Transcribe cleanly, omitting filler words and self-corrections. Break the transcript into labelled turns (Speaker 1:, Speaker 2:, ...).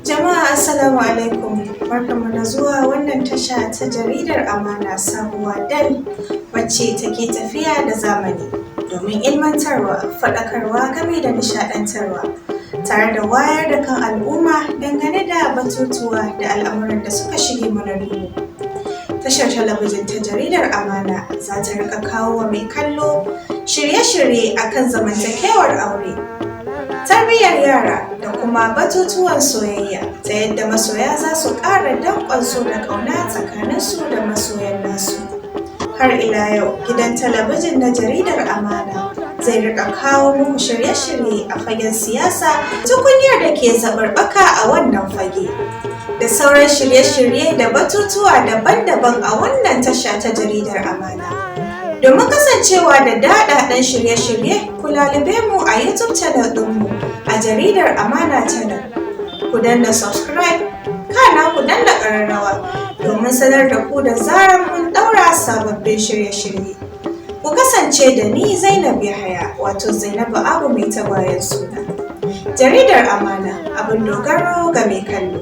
Speaker 1: Jama'a, Assalamu alaikum, barkanmu da zuwa wannan tasha ta Jaridar Amana, sabuwa dal wacce take tafiya da zamani domin ilmantarwa, faɗakarwa game da nishaɗantarwa, tare da wayar da kan al'umma dangane da batutuwa da al'amuran da suka shige mana duhu. Tashar talabijin ta Jaridar Amana za ta riƙa kawo wa mai kallo shirye-shirye akan zamantakewar aure, tarbiyyar yara da kuma batutuwan soyayya, ta yadda masoya za su ƙara danƙon so da ƙauna tsakaninsu da masoyan nasu. Har ila yau, gidan talabijin na Jaridar Amana zai riƙa kawo muku shirye-shirye a fagen siyasa, tukunyar da ke zaɓarɓaka a wannan fage, da sauran shirye-shirye da batutuwa daban-daban a wannan tasha ta Jaridar Amana. Domin kasancewa da daɗaɗɗen shirye-shirye, ku lalube mu a YouTube channel ɗinmu a Jaridar Amana Channel. Ku danna subscribe, kana ku danna ƙararrawa domin sanar da ku da zarar mun ɗaura sababbin shirye-shirye. Ku kasance da ni, Zainab Yahaya, wato Zainabu Abu mai tagwayen suna. Jaridar Amana, abin dogaro ga mai kallo.